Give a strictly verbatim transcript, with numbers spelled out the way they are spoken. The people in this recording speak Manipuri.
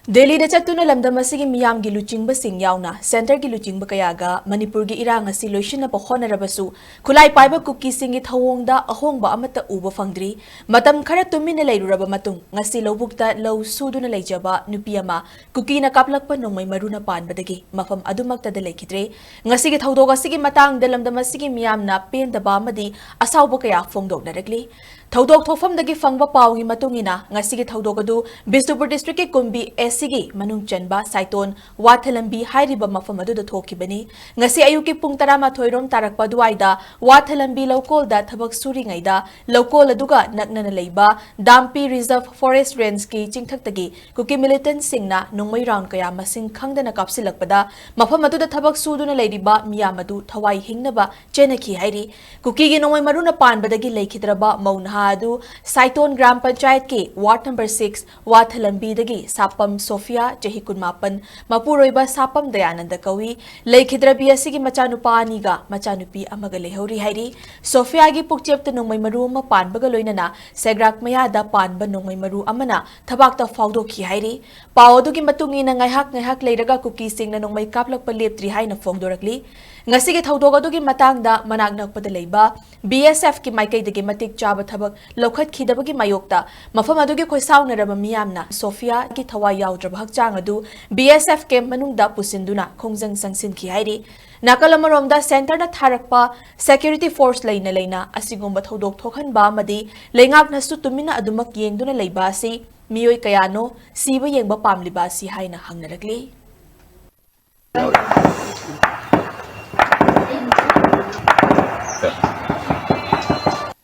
ꯗꯦꯜꯂꯤꯗ ꯆꯠꯇꯨꯅ ꯂꯝꯗꯝ ꯑꯁꯤꯒꯤ ꯃꯤꯌꯥꯝꯒꯤ ꯂꯨꯆꯤꯡꯕꯁꯤꯡ ꯌꯥꯎꯅ ꯁꯦꯟꯇꯔꯒꯤ ꯂꯨꯆꯤꯡꯕ ꯀꯌꯥꯒ ꯃꯅꯤꯄꯨꯔꯒꯤ ꯏꯔꯥꯡ ꯑꯁꯤ ꯂꯣꯏꯁꯤꯟꯅꯕ ꯍꯣꯠꯅꯔꯕꯁꯨ, ꯈꯨꯠꯂꯥꯏ ꯄꯥꯏꯕ ꯀꯨꯀꯤꯁꯤꯡꯒꯤ ꯊꯧꯑꯣꯡꯗ ꯑꯍꯣꯡꯕ ꯑꯃꯠꯇ ꯎꯕ ꯐꯪꯗ꯭ꯔꯤ꯫ ꯃꯇꯝ ꯈꯔ ꯇꯨꯃꯤꯟꯅ ꯂꯩꯔꯨꯔꯕ ꯃꯇꯨꯡ, ꯉꯁꯤ ꯂꯧꯕꯨꯛꯇ ꯂꯧ ꯁꯨꯗꯨꯅ ꯂꯩꯖꯕ ꯅꯨꯄꯤ ꯑꯃ ꯀꯨꯀꯤꯅ ꯀꯥꯞꯂꯛꯄ ꯅꯣꯡꯃꯩ ꯃꯔꯨꯅ ꯄꯥꯟꯕꯗꯒꯤ ꯃꯐꯝ ꯑꯗꯨꯃꯛꯇꯗ ꯂꯩꯈꯤꯗ꯭ꯔꯦ꯫ ꯉꯁꯤꯒꯤ ꯊꯧꯗꯣꯛ ꯑꯁꯤꯒꯤ ꯃꯇꯥꯡꯗ ꯂꯝꯗꯝ ꯑꯁꯤꯒꯤ ꯃꯤꯌꯥꯝꯅ ꯄꯦꯟꯗꯕ ꯑꯃꯗꯤ ꯑꯁꯥꯎꯕ ꯀꯌꯥ ꯐꯣꯡꯗꯣꯛꯅꯔꯛꯂꯤ꯫ ꯊꯧꯗꯣꯛ ꯊꯣꯛꯐꯝꯗꯒꯤ ꯐꯪꯕ ꯄꯥꯎꯒꯤ ꯃꯇꯨꯡ ꯏꯟꯅ, ꯉꯁꯤꯒꯤ ꯊꯧꯗꯣꯛ ꯑꯗꯨ ꯕꯤꯁꯅꯨꯄꯨꯔ ꯗꯤꯁꯇ꯭ꯔꯤꯛꯀꯤ ꯀꯨꯝꯕꯤ ꯑꯦꯁꯤꯒꯤ ꯃꯅꯨꯡ ꯆꯟꯕ ꯁꯥꯏꯇꯣꯟ ꯋꯥꯊꯂꯝꯕꯤ ꯍꯥꯏꯔꯤꯕ ꯃꯐꯝ ꯑꯗꯨꯗ ꯊꯣꯛꯈꯤꯕꯅꯤ꯫ ꯉꯁꯤ ꯑꯌꯨꯛꯀꯤ ꯄꯨꯡ ꯇꯔꯥꯃꯥꯊꯣꯏ ꯔꯣꯝ ꯇꯥꯔꯛꯄ ꯑꯗꯨꯋꯥꯏꯗ ꯋꯥꯊꯂꯝꯕꯤ ꯂꯧꯀꯣꯜꯗ ꯊꯕꯛ ꯁꯨꯔꯤꯉꯩꯗ, ꯂꯧꯀꯣꯜ ꯑꯗꯨꯒ ꯅꯛꯅꯅ ꯂꯩꯕ ꯗꯥꯝꯄꯤ ꯔꯤꯖꯔꯚ ꯐꯣꯔꯦꯁ ꯔꯦꯟꯖꯀꯤ ꯆꯤꯡꯊꯛꯇꯒꯤ ꯀꯨꯀꯤ ꯃꯤꯂꯤꯇꯦꯟꯠꯁꯤꯡꯅ ꯅꯣꯡꯃꯩ ꯔꯥꯎꯟ ꯀꯌꯥ ꯃꯁꯤꯡ ꯈꯪꯗꯅ ꯀꯥꯞꯁꯤꯜꯂꯛꯄꯗ, ꯃꯐꯝ ꯑꯗꯨꯗ ꯊꯕꯛ ꯁꯨꯗꯨꯅ ꯂꯩꯔꯤꯕ ꯃꯤꯌꯥꯝ ꯑꯗꯨ ꯊꯋꯥꯏ ꯍꯤꯡꯅꯕ ꯆꯦꯟꯅꯈꯤ ꯍꯥꯏꯔꯤ꯫ ꯀꯨꯀꯤꯒꯤ ꯅꯣꯡꯃꯩ ꯃꯔꯨꯅ ꯄꯥꯟꯕꯗꯒꯤ ꯂꯩꯈꯤꯗ꯭ꯔꯕ ꯃꯧ ꯅꯍꯥ ꯑꯗꯨ ꯁꯥꯏꯇꯣꯟ ꯒ꯭ꯔꯥꯝ ꯄꯟꯆꯥꯌꯠꯀꯤ ꯋꯥꯔꯗ ꯅꯝꯕꯔ ꯁꯤꯛꯁ ꯋꯥꯊꯂꯝꯕꯤꯗꯒꯤ ꯁꯥꯄꯝ ꯁꯣꯐꯤꯌꯥ, ꯆꯍꯤ ꯀꯨꯟꯃꯥꯄꯟ, ꯃꯄꯨꯔꯣꯏꯕ ꯁꯥꯄꯝ ꯗꯌꯥꯅꯟꯗ ꯀꯧꯏ꯫ ꯂꯩꯈꯤꯗ꯭ꯔꯕꯤ ꯑꯁꯤꯒꯤ ꯃꯆꯥꯅꯨꯄꯥ ꯑꯅꯤꯒ ꯃꯆꯥꯅꯨꯄꯤ ꯑꯃꯒ ꯂꯩꯍꯧꯔꯤ ꯍꯥꯏꯔꯤ꯫ ꯁꯣꯐꯤꯌꯥꯒꯤ ꯄꯨꯛꯆꯦꯞꯇ ꯅꯣꯡꯃꯩ ꯃꯔꯨ ꯑꯃ ꯄꯥꯟꯕꯒ ꯂꯣꯏꯅꯅ ꯁꯦꯒ꯭ꯔꯥꯛ ꯃꯌꯥꯗ ꯄꯥꯟꯕ ꯅꯣꯡꯃꯩ ꯃꯔꯨ ꯑꯃꯅ ꯊꯕꯥꯛꯇ ꯐꯥꯎꯗꯣꯛꯈꯤ ꯍꯥꯏꯔꯤ꯫ ꯄꯥꯎ ꯑꯗꯨꯒꯤ ꯃꯇꯨꯡ ꯏꯟꯅ, ꯉꯥꯏꯍꯥꯛ ꯉꯥꯏꯍꯥꯛ ꯂꯩꯔꯒ ꯀꯨꯀꯤꯁꯤꯡꯅ ꯅꯣꯡꯃꯩ ꯀꯥꯞꯂꯛꯄ ꯂꯦꯞꯇ꯭ꯔꯤ ꯍꯥꯏꯅ ꯐꯣꯡꯗꯣꯔꯛꯂꯤ꯫ ꯉꯁꯤꯒꯤ ꯊꯧꯗꯣꯛ ꯑꯗꯨꯒꯤ ꯃꯇꯥꯡꯗ ꯃꯅꯥꯛ ꯅꯛꯄꯗ ꯂꯩꯕ ꯕꯤ ꯑꯦꯁ ꯑꯦꯐꯀꯤ ꯃꯥꯏꯀꯩꯗꯒꯤ ꯃꯇꯤꯛ ꯆꯥꯕ ꯊꯕꯛ ꯂꯧꯈꯠꯈꯤꯗꯕꯒꯤ ꯃꯥꯌꯣꯛꯇ ꯃꯐꯝ ꯑꯗꯨꯒꯤ ꯈꯣꯏꯁꯥꯎꯅꯔꯕ ꯃꯤꯌꯥꯝꯅ ꯁꯣꯐꯤꯌꯥꯒꯤ ꯊꯋꯥꯏ ꯌꯥꯎꯗ꯭ꯔꯕ ꯍꯛꯆꯥꯡ ꯑꯗꯨ ꯕꯤ ꯑꯦꯁ ꯑꯦꯐ ꯀꯦꯝꯞ ꯃꯅꯨꯡꯗ ꯄꯨꯁꯤꯟꯗꯨꯅ ꯈꯣꯡꯖꯪ ꯆꯪꯁꯤꯟꯈꯤ ꯍꯥꯏꯔꯤ꯫ ꯅꯥꯀꯜ ꯑꯃꯔꯣꯝꯗ, ꯁꯦꯟꯇꯔꯅ ꯊꯥꯔꯛꯄ ꯁꯦꯀ꯭ꯌꯨꯔꯤꯇꯤ ꯐꯣꯔꯁ ꯂꯩꯅ ꯂꯩꯅ ꯑꯁꯤꯒꯨꯝꯕ ꯊꯧꯗꯣꯛ ꯊꯣꯛꯍꯟꯕ ꯑꯃꯗꯤ ꯂꯩꯉꯥꯛꯅꯁꯨ ꯇꯨꯃꯤꯟꯅ ꯑꯗꯨꯃꯛ ꯌꯦꯡꯗꯨꯅ ꯂꯩꯕ ꯑꯁꯤ ꯃꯤꯑꯣꯏ ꯀꯌꯥꯅꯣ ꯁꯤꯕ ꯌꯦꯡꯕ ꯄꯥꯝꯂꯤꯕ ꯑꯁꯤ ꯍꯥꯏꯅ ꯍꯪꯅꯔꯛꯂꯤ꯫